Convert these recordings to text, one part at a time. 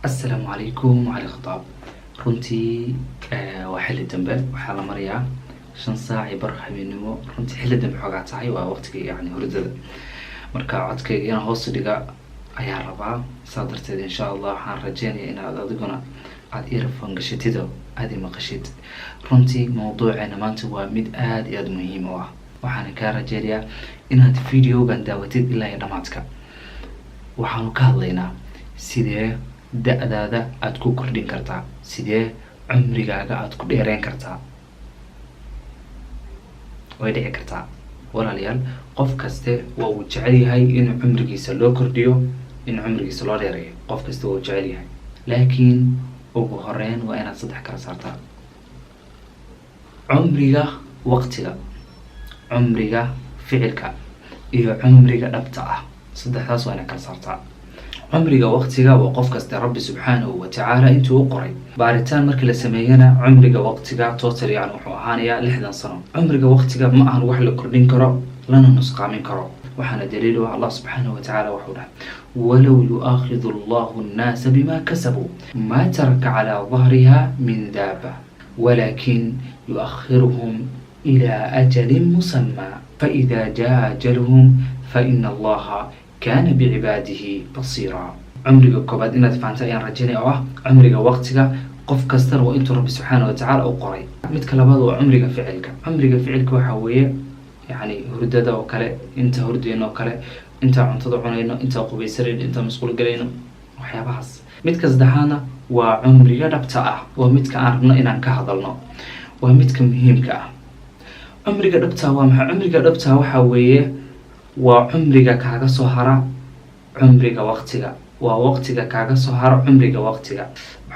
Assalaamu calaykum, Cali Khadaab. Runtii waa xilli dambe, waxaa la marayaa 5:15 habeenimo. Runtii xilli dambe xoogaa tahay, waa waqtiga yani hurdada. Marka codkayga inaan hoos dhiga ayaa rabaa. Saa darteed, insha Allah, waxaan rajeynaya inaad adiguna aada earphone gashatido, aada i maqashid. Runtii mawduuceena maanta waa mid aada iyo aada muhiim u ah. Waxaana kaa rajeynayaa inaad videogan daawatid ilaa iyo dhamaadka. Waxaanu ka hadlaynaa sidee da-daada aada ku kordhin kartaa, sidee cumrigaaga aada ku dheereyn kartaa. Way dhici kartaa, walaalayaal, qof kaste waa uu jecel yahay in cumrigiisa loo kordhiyo, in cumrigiisa loo dheereeyo. Qof kasta waa uu jecel yahay, laakiin ugu horeyn waa inaad saddex kala saartaa: cumriga waqtiga, cumriga ficilka iyo cumriga dhabta ah. Saddexdaas waa inaad kala saartaa. Cumriga waqtiga waa qof kasta Rabbi subxaanahu wa tacaala intuu u qoray. Baaritaan markii la sameeyana, cumriga waqtiga total yani wuxuu ahaanayaa 60 sano. Cumriga waqtiga ma ahan wax la kordhin karo lana nusqaamin karo. Waxaana daliil u ah Allah subxaanahu wa tacaala wuxuu dhahay: "ولو يؤاخذ الله الناس بما كسبوا ما ترك على ظهرها من دابة ولكن يؤخرهم إلى أجل مسمى فإذا جاء أجلهم فإن الله كان بعباده بصيرا." Cumriga koobaad inaad fahamta ayaan rajaynaya, oo ah cumriga waqtiga. Qof kastana waa intuu Rabbi subxaana wa tacaala u qoray. Midka labaad waa cumriga ficilka. Cumriga ficilka waxaa weeye yacni hurdada oo kale, inta hurdayno oo kale, inta cuntada cunayno, inta qubaysanayno, inta masquul galayno, waxyaabahaas. Midka saddexaadna waa cumriga dhabta ah. Waa midka aan rabno inaan ka hadalno, waa midka muhiimka ah. Cumriga dhabta waa maxay? Cumriga dhabta waxaa weeye waa cumriga kaaga soo hara cumriga waqtiga, waa waqtiga kaaga soo haro cumriga waqtiga.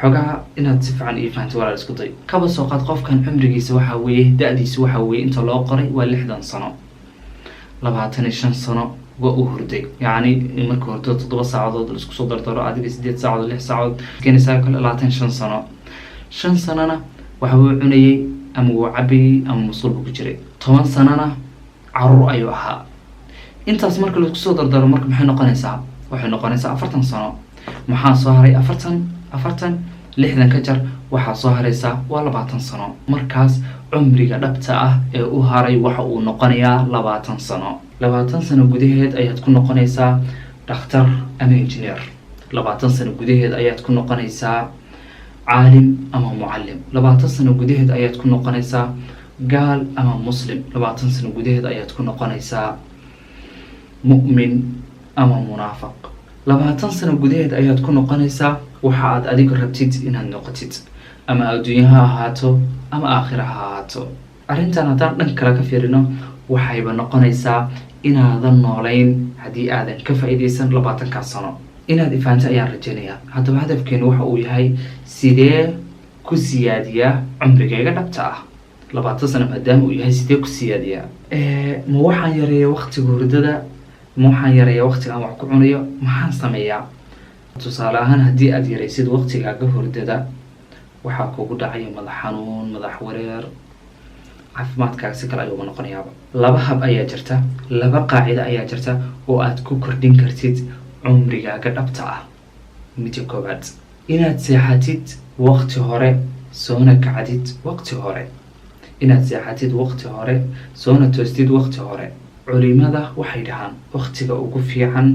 Xoogaha inaad si fiican ii fahanto, walaal, isku day. Kaba soo qaad qofkan cumrigiisa waxaa weeye, da-diisa waxaa weeye, inta loo qoray waa 60 sano. 25 sano waa uu hurday. Yacni marka hurdo 7 saacadood laisku soo dardaro, adiga 8 saacadood, 6 saacadood keenaysaa kale 25 sano. 5 sanona waxa uu cunayey ama wuu cabayey ama musqul buu ku jiray. 10 sanona caruur ayuu ahaa. Intaas marka laisku soo dardaro marka maxay noqonaysaa? Waxay noqonaysaa 40 sano. Maxaa soo haray? 40, 40, 60 ka jar, waxaa soo haraysaa waa 20 sano. Markaas cumriga dhabta ah ee u haray waxa uu noqonayaa 20 sano. 20 sano gudaheed ayaad ku noqonaysaa dhakhtar ama engineer. 20 sano gudaheed ayaad ku noqonaysaa caalim ama mucallim. 20 sano gudaheed ayaad ku noqonaysaa gaal ama muslim. 20 sano gudaheed ayaad ku noqonaysaa mu'min ama munaafaq. 20 sano gudaheed ayaad ku noqonaysaa waxa aad adigu rabtid inaad noqotid, ama adduunye ha ahaato ama aakhira ha ahaato. Arrintan haddaan dhan kale ka fiirino, waxayba noqonaysaa inaadan noolayn haddii aadan ka faa'iidaysan 20-kaas sano. Inaad ifahanto ayaan rajaynayaa. Haddaba hadafkeenu waxa uu yahay: sidee ku siyaadiyaa cumrigayga dhabta ah? 20 sano maadaama uu yahay, sidee ku siyaadiyaa? Ma waxaan yareeya waqtiga hurdada? Ma waxaan yareeyaa waqtiga aan wax ku cunayo? Maxaan sameeyaa? Tusaale ahaan, haddii aada yaraysid waqtigaaga hurdada, waxaa kugu dhacaya madax xanuun, madax wareer, caafimaadkaaga si kale ayuuba noqonayaaba. Laba hab ayaa jirta, laba qaacida ayaa jirta oo aad ku kordhin kartid cumrigaaga dhabta ah. Midda koobaad, inaad seexatid waqti hore, soona kacdid waqti hore. Inaad seexatid waqti hore, soona toostid waqti hore. Culimada waxay dhahaan waqtiga ugu fiican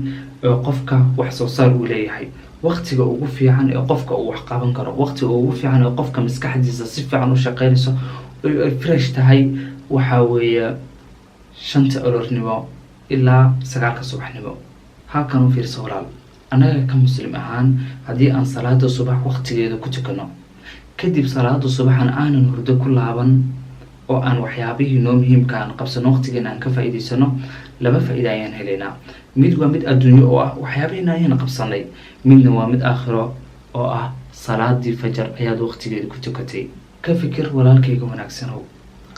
ee qofka wax soo saar uu leeyahay, waqtiga ugu fiican ee qofka uu wax qaban karo, waqtiga ugu fiican ee qofka maskaxdiisa si fiican u shaqeynayso oo ay fresh tahay, waxaa weeye 5-ta aroornimo ilaa 9-ka subaxnimo. Halkan u fiirsa, walaal. Annaga ka Muslim ahaan, haddii aan salaada subax waqtigeeda ku tukano, kadib salaada subaxan aanan hurdo ku laaban oo aan waxyaabihii noo muhiimka aan qabsano, waqtigeena aan ka faa'iidaysano, laba faa'iida ayaan helaynaa. Mid waa mid adduunyo oo ah waxyaabihiina ayaan qabsanay. Midna waa mid aakhiro oo ah salaadii fajar ayaad waqtigeeda ku tukatay. Ka fikir, walaalkayga wanaagsanow.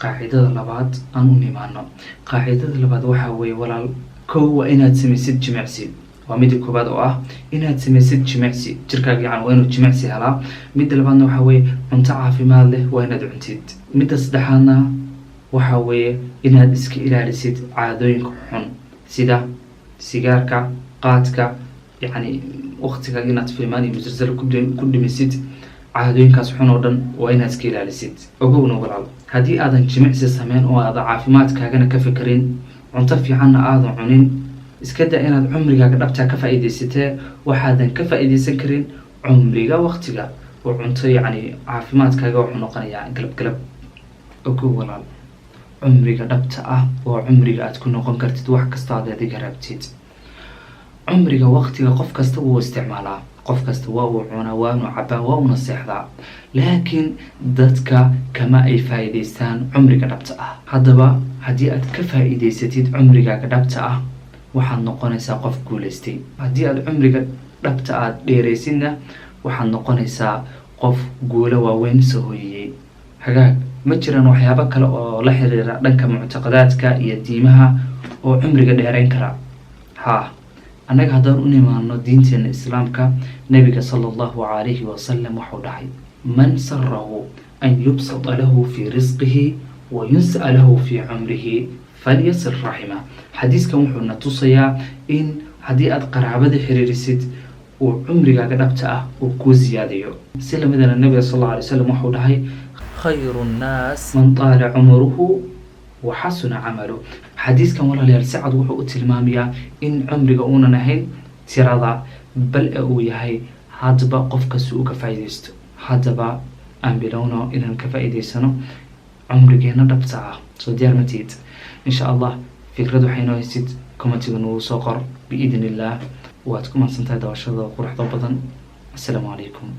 Qaacidada labaad aan u nimaano. Qaacidada labaad waxaa weeye, walaal, kow, waa inaad samaysid jimicsi. Waa midda koobaad oo ah inaad samaysid jimicsi. Jirkaaga yacan waa inuu jimicsi helaa. Midda labaadna waxaa weeye cunto caafimaad leh waa inaad cuntid. Midda saddexaadna waxaa weeye inaad iska ilaalisid caadooyinka xun sida sigaarka, qaadka. Yacni waqtigaaga inaad filmaan iyo musalsalo ku dhimisid, caadooyinkaas xun oo dhan waa inaad iska ilaalisid. Ogowna walaal, haddii aadan jimicsi sameyn oo aadan caafimaadkaagana ka fekerin, cunto fiicanna aadan cunin, iska da inaad cumrigaaga dhabtaa ka faa'iidaysatee, waxaadan ka faa'iidaysan karin cumriga waqtiga oo cunto, yacni caafimaadkaaga wuxuu noqonayaa galab galab. Ogow walaal, cumriga dhabta ah waa cumriga aad ku noqon kartid wax kasta aad adiga rabtid. Cumriga waqtiga qof kasta wuu isticmaalaa, qof kasta waa uu cunaa, waa unu cabaa, waa una seexdaa, laakiin dadka kama ay faa'iidaystaan cumriga dhabta ah. Haddaba haddii aad ka faa'iidaysatid cumrigaaga dhabta ah, waxaad noqonaysaa qof guulaystay. Haddii aad cumriga dhabta aad dheeraysidna, waxaad noqonaysaa qof guulo waaweyn soo hoyiyey. Hagaag, ma jiraan waxyaabo kale oo la xiriira dhanka muctaqadaadka iyo diimaha oo cumriga dheerayn kara? Haa, annaga haddaan u nimaano diinteena Islaamka, Nabiga sala Allahu calayhi wasalam waxau dhahay: "Man sarahu an yubsata lahu fii risqihi wa yunsa'a lahu fii cumrihi falyasil raxima." Xadiiskan wuxuu na tusayaa in haddii aad qaraabada xiriirisid, uu cumrigaaga dhabta ah uu kuu siyaadayo. Si lamidana Nabiga sal Alla alay slam waxau dhahay: "Khayru nnaas man taala cumruhu wa xasuna camalu." Xadiiskan, walaalayaal, si cad wuxuu u tilmaamayaa in cumriga uunan ahayn tirada, bal e uu yahay hadba qofka si uu ka faa'iidaysto. Haddaba aan bilowno inaan ka faa'iidaysano cumrigeena dhabta ah. Soo diyaar ma tihid? Insha Allah fikrad waxay noo haysid, commentiga nagu soo qor biidn Illah. Waad ku mahadsantahay daawashada quruxda badan. Assalaamu calaykum.